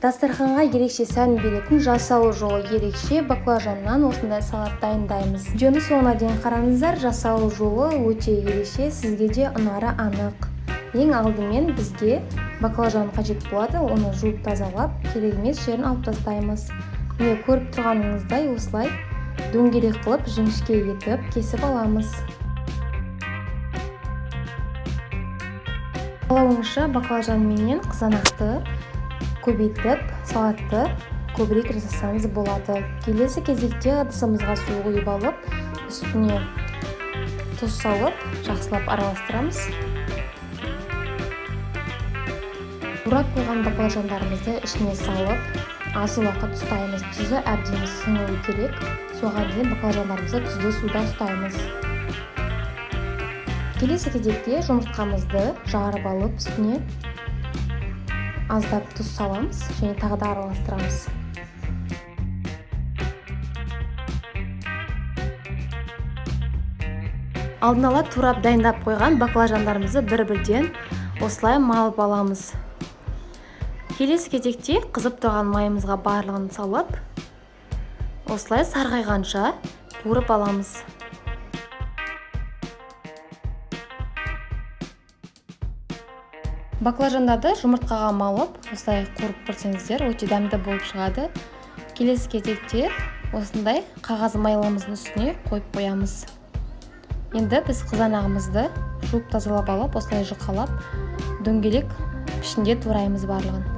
Дастарханға ерекше сән беретін, жасалу жолы ерекше баклажаннан осындай салат дайындаймыз. Видеоны соңына дейін қараңыздар, жасалу жолы өте ерекше, сізге де ұнары анық. Ең алдымен бізге баклажан қажет болады, оны жуып тазалап, керек емес жерін алып тастаймыз. Міне, көріп тұрғаныңыздай осылай дөңгелек қылып жіңішке етіп кесіп аламыз. Қалауыңызша баклажан менен қызанақты көбейтіп, салатты көбірек жасасаңыз болады. Келесі кезекте ыдысымызға су құйып алып, үстіне тұз салып, жақсылап араластырамыз. Турап қойған баклажандарымызды ішіне салып, аз уақыт ұстаймыз. Тұзы әбден сіңуі керек. Соған дейін баклажандарымызды тұзды суда ұстаймыз. Келесі кезекте жұмыртқамызды жарып алып, үстіне аздап тұз саламыз және тағы да араластырамыз. Алдын ала турап дайындап қойған баклажандарымызды бір-бірден осылай малып аламыз. Келесі кезекте қызып тұрған майымызға барлығын салып, осылай сарғайғанша қуырып аламыз. Баклажандарды жұмыртқаға малып, осылай қуырып көрсеңіздер, өте дәмді болып шығады. Келесі кезекте осындай қағаз майлымыздың үстіне қойып қоямыз. Енді біз қызанағымызды жуып тазалап алып, осылай жұқалап, дөңгелек пішінде тураймыз барлығын.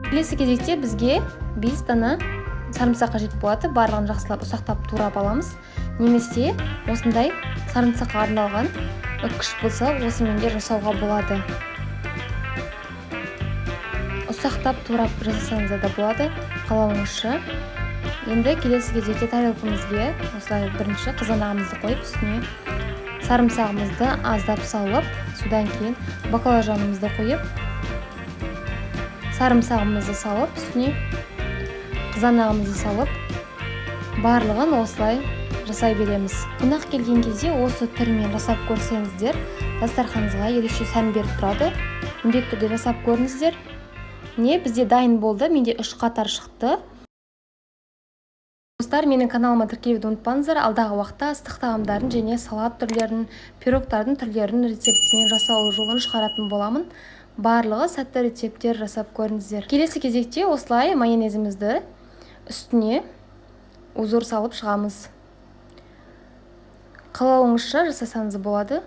Келесі кезекте бізге 5 дана сарымсақ қажет болады. Барлығын жақсылап ұсақтап турап аламыз. Немесе осындай сарымсаққа арналған үккіш болса, осымен де жасауға болады. Ұсақтап турап жасасаңыздар да болады, қалауыңызша. Енді келесі кезекте тарелкамызге осылай бірінші қызанағымызды қойып, үстіне сарымсағымызды аздап салып, содан кейін баклажанымызды қойып, сарымсағымызды салып, үстіне қызанағымызды салып, барлығын осылай жасай береміз. Қонақ келген кезде осы түрмен жасап көрсеңіздер, дастарханыңызға ерекше сән беріп тұрады. Міндетті түрде жасап көріңіздер. Міне, бізде дайын болды. Менде 3 қатар шықты. Достар, менің каналыма тіркелуді ұмытпаңыздар. Алдағы уақытта ыстық тағамдардың және салат түрлерін, пирогтардың түрлерін рецептімен жасалу жолын шығаратын боламын. Барлығы сәтті рецепттер жасап көріңіздер. Келесі кезекте осылай майонезімізді үстіне узор салып шығамыз. Қалауыңызша жасасаңыз болады.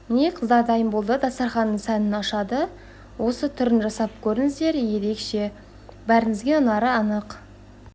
Міне, қыздар дайын болды. Дастарханның сәнін ашады. Осы түрін жасап көріңіздер, ерекше. Бәріңізге ұнары анық.